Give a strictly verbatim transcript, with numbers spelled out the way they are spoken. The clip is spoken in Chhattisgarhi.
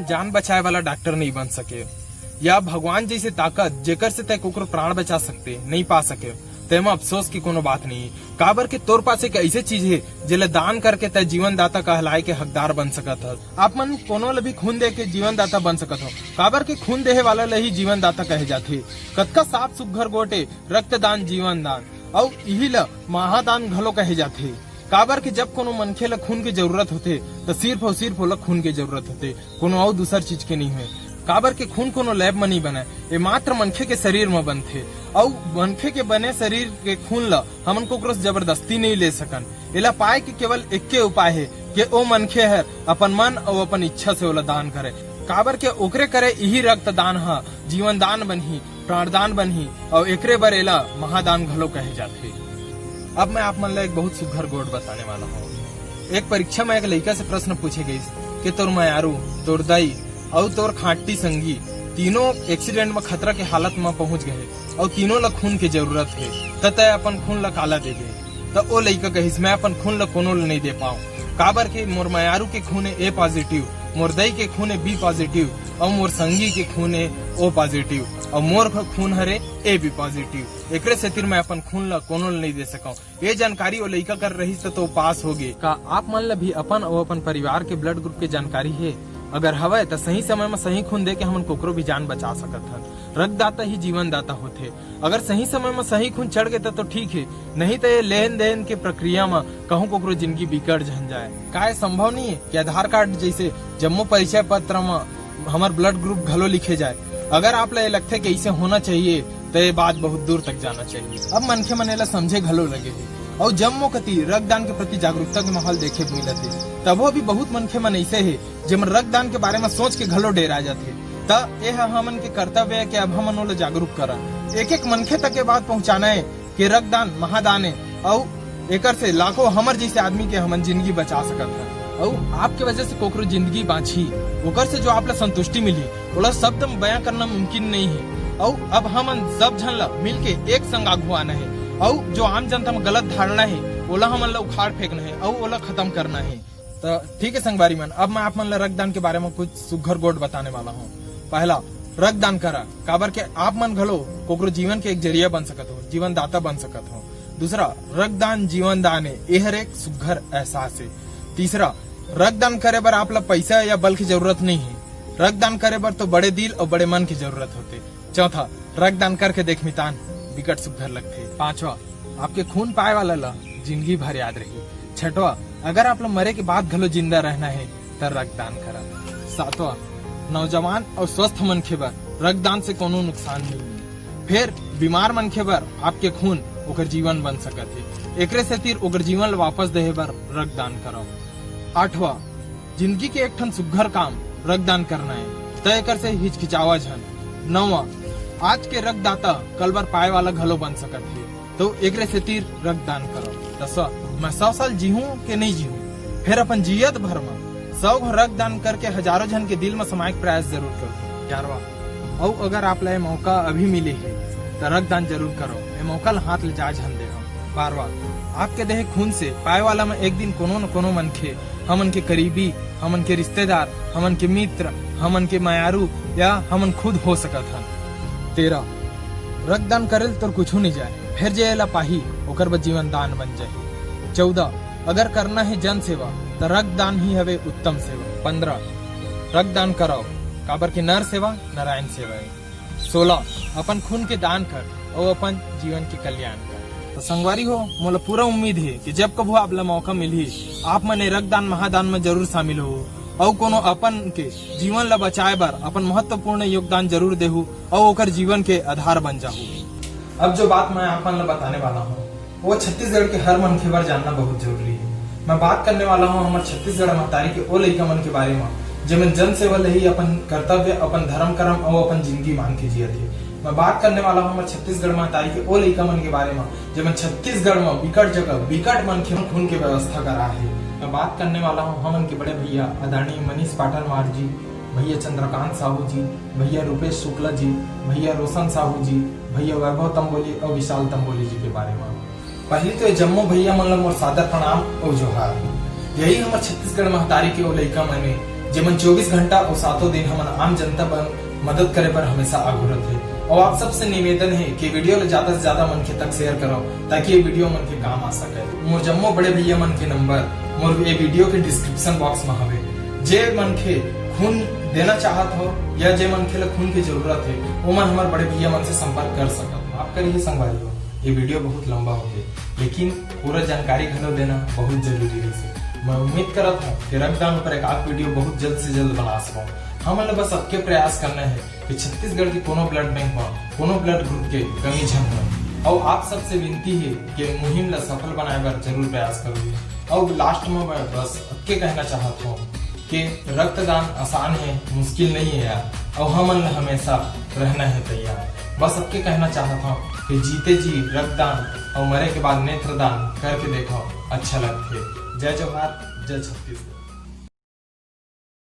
जान बचाए वाला डॉक्टर नहीं बन सके, या भगवान जैसे ताकत, जेकर से तय कोकरो प्राण बचा सकते, नहीं पा सके, तेमा अफसोस की कोनो बात नहीं। काबर के तोर पास एक ऐसे चीज हे, जेला दान करके तय जीवन दाता कहलाए के हकदार बन सकत हस। आप मन कोनो ल भी खून दे के जीवन दाता बन सकत हो, काबर के खून देहे वाला ल ही जीवन दाता कहे जाथे। कतका साफ सुग्घर गोठ ए रक्तदान, जीवन दान, अउ इही ल महादान घलो कहे जाथे। काबर के जब कोनो मनखे ल खून के जरूरत होथे, त सिर्फ अउ सिर्फ ओला खून के जरूरत होथे, कोनो अउ दूसर चीज के नहीं होय। काबर के खून कोनो लैब म नहीं बनय, ए मात्र मनखे के शरीर म बनथे। अउ मनखे के बने शरीर के खून ल हमन कोकरो से जबरदस्ती नहीं ले सकन। एला पाए के केवल एक्के उपाय हे कि ओ मनखे हर अपन मन अउ अपन इच्छा से ओला दान करे। काबर के ओकरे करे इही रक्तदान ह जीवन दान बनही, प्राणदान बनही, अउ एकरे बर एला महादान घलो कहे जाथे। अब मैं आप मन ला एक बहुत सुघर गोठ बताने वाला हूँ। एक परीक्षा में एक लइका से प्रश्न पूछे गइस कि तोर मयारू, तोर दाई अउ तोर खांटी संगी तीनों एक्सीडेंट में खतरा के हालत में पहुंच गए अउ तीनों ला खून के जरूरत हे, त तय अपन खून ला काला देबे? त ओ लइका कहिस, मैं अपन खून ला कोनो ला नहीं दे पाऊं, काबर के मोर मयारू के खून हे ए पॉजिटिव, मोर दाई के खून हे बी पॉजिटिव, अउ मोर संगी के खून हे ओ पॉजिटिव, अउ मोर ख-, खून हरे ए बी पॉजिटिव। एकरे सेतिर मैं अपन खून ला कोनो ला नहीं दे सकंव। ये जानकारी ओ लइका कर रहिस त तो पास हो गे। का आप मन ला भी अपन अउ अपन परिवार के ब्लड ग्रुप के जानकारी हे? अगर हवय, त सही समय म सही खून दे के हमन कोकरो भी जान बचा सकत हन। रक्तदाता ही जीवन दाता होथे। अगर सही समय म सही खून चढ़ गे, त तो ठीक हे, नहीं त ये लेन देन के प्रक्रिया म कहूं कोकरो जिंदगी बिगड़ झन जाए। का ये संभव नहीं हे कि आधार कार्ड जैसे जम्मो परिचय पत्र म हमर ब्लड ग्रुप घलो लिखे जाए? अगर आप ला ये लगथे कि ऐसे होना चाहिए, त ये बात बहुत दूर तक जाना चाहिए। अब मनखे मन एला समझे घलो लगे हे, अउ जम्मो कति रक्तदान के प्रति जागरूकता के माहौल देखे मिलत हे। तभो भी बहुत मनखे मन ऐसे हे, जेमन रक्तदान के बारे म सोच के घलो डेरा जाथे। त ए ह हमन के कर्तव्य हे कि अब हमन ओला जागरूक करन। एक एक मनखे तक ये बात पहुंचाना हे कि रक्तदान महादान हे, अउ एकर से लाखों हमर जैसे आदमी के हमन जिंदगी बचा सकत हन। अउ आपके वजह से कोकरो जिंदगी बांचही, ओकर से जो आप ला संतुष्टि मिलही, ओला शब्द म बयां करना मुमकिन नहीं हे। अउ अब हमन सब झन ला मिलके एक संग आघू आना हे, अउ जो आम जनता म गलत धारणा हे, ओला हमन ला उखाड़ फेंकना हे, अउ ओला खत्म करना हे। त ठीक हे संगवारी मन, अब मैं आप मन ला रक्तदान के बारे म कुछ सुघर गोठ बताने वाला हूँ। पहला, रक्तदान करा, काबर के आप मन घलो कोकरो जीवन के एक जरिया बन सकत हो, जीवन दाता बन सकत हो। दूसरा, रक्तदान जीवन दान हे, एहर एक सुघर एहसास हे। तीसरा, रक्तदान करे बर आप ला पैसा या बल की जरूरत नहीं हे। रक्तदान करे बर तो बड़े दिल अउ बड़े मन की जरूरत होथे। चौथा, रक्तदान करके देख मितान, बिकट सुघर लगथे। पांचवा, आपके खून पाए वाला ला जिंदगी भर याद रही। छठवा, अगर आप ला मरे के बाद घलो जिंदा रहना हे, त रक्तदान करा। सातवां, नौजवान अउ स्वस्थ मनखे बर रक्तदान से कोनो नुकसान नहीं हे। फेर बीमार मनखे बर आपके खून ओकर जीवन बन सकत हे। एकरे सेतिर ओकर जीवन ला वापस देहे बर रक्तदान करव। आठवां, जिंदगी के एक ठन सुघर काम रक्तदान करना हे, त एकर से हिचकिचावा झन। नौवां, आज के रक्तदाता कल बर पाए वाला घलो बन सकत हे, तो एकरे सेतिर रक्तदान करव। दसवां, मैं सौ साल जीहूं के नहीं जीहूं, फेर अपन जियत भर म सौ घो रक्तदान करके हजारों झन के दिल म समाए के प्रयास जरूर करहूं। ग्यारहवां, अउ अगर आप ला ये मौका अभी मिले हे, त रक्तदान जरूर करव, ये मौका ला हाथ ले जाए झन देहव। बारहवां, आपके देहे खून से पाए वाला म एक दिन कोनो न कोनो मनखे हमन के करीबी, हमन के रिश्तेदार, हमन के मित्र, हमन के मयारू या हमन खुद हो सकत हन। तेरह, रक्तदान करे ले तोर कुछू नहीं जाए, फेर जे एला पाही, ओकर बर जीवन दान बन जाही। चौदह, अगर करना हे जन सेवा, त रक्तदान ही हवे उत्तम सेवा। पन्द्रह, रक्तदान करव, काबर के नर सेवा नारायण सेवा हे। सोलह, अपन खून के दान कर अउ अपन जीवन के कल्याण कर। त संगवारी हो, मोला पूरा उम्मीद हे कि जब कभू आप ला मौका मिलही, आप मन ए रक्तदान महादान म जरूर शामिल हो अउ कोनो अपन के जीवन ला बचाए बर अपन महत्वपूर्ण योगदान जरूर देहू अउ ओकर जीवन के आधार बन जाहू। अब जो बात मैं आप मन ला बताने वाला हूँ, वो छत्तीसगढ़ के हर मनखे बर जानना बहुत जरूरी हे। मैं बात करने वाला हूँ हमर छत्तीसगढ़ महतारी के ओ लइका मन के बारे म, जेमन जन सेवा ल ही अपन कर्तव्य, अपन धर्म कर्म अउ अपन जिंदगी मान के जियत हे। मैं बात करने वाला हूँ हमर छत्तीसगढ़ महतारी के ओ लइका मन के बारे म, जेमन छत्तीसगढ़ म बिकट जगह, बिकट मनखे मन खून के व्यवस्था करा हे। मैं बात करने वाला हूँ हमन के बड़े भैया आदरणीय मनीष पाटनवार जी, भैया चंद्रकांत साहू जी, भैया रूपेश शुक्ला जी, भैया रोशन साहू जी, भैया वैभव तंबोली अउ विशाल तंबोली जी के बारे म। पहली तो ये जम्मो भैया मन ल मोर सादर प्रणाम अउ जोहार। यही हमर छत्तीसगढ़ महतारी के ओ लइका मन ए, जेमन चौबीस घंटा अउ सातों दिन हमन आम जनता बर मदद करे बर हमेशा आगू रथे। अउ आप सबसे निवेदन हे कि वीडियो ला ज्यादा से ज्यादा मनखे तक शेयर करो, ताकि ये वीडियो मनखे काम आ सके। मोर जम्मो बड़े भैया मन के नंबर मोर ये वीडियो के डिस्क्रिप्शन बॉक्स में हवे। जे मनखे खून देना चाहत हो या जे मनखे ला खून की जरूरत हे, ओमन हमर बड़े भैया मन से संपर्क कर सकत हो। आप करिए संगवारी हो, ये वीडियो बहुत लंबा हो गया, लेकिन पूरा जानकारी घलो देना बहुत जरूरी रहिसे। मैं उम्मीद करत हूँ कि रक्तदान पर एक आध वीडियो बहुत जल्द से जल्द बना सकूँ। हमन ला बस अतके प्रयास करना है कि छत्तीसगढ़ के कोनो ब्लड बैंक में कोनो ब्लड ग्रुप के कमी झन हो। अउ आप सबसे विनती है कि मुहिम ला सफल बनाए बर जरूर प्रयास करो। अउ लास्ट में मैं बस अतके कहना चाहत हूँ कि रक्तदान आसान है, मुश्किल नहीं है यार। अउ हमन ला हमेशा रहना है तैयार। बस अतके कहना चाहत हूँ कि जीते जी रक्तदान अउ मरे के बाद नेत्रदान करके देखो, अच्छा लगथे। जय जोहार, जय छत्तीसगढ़।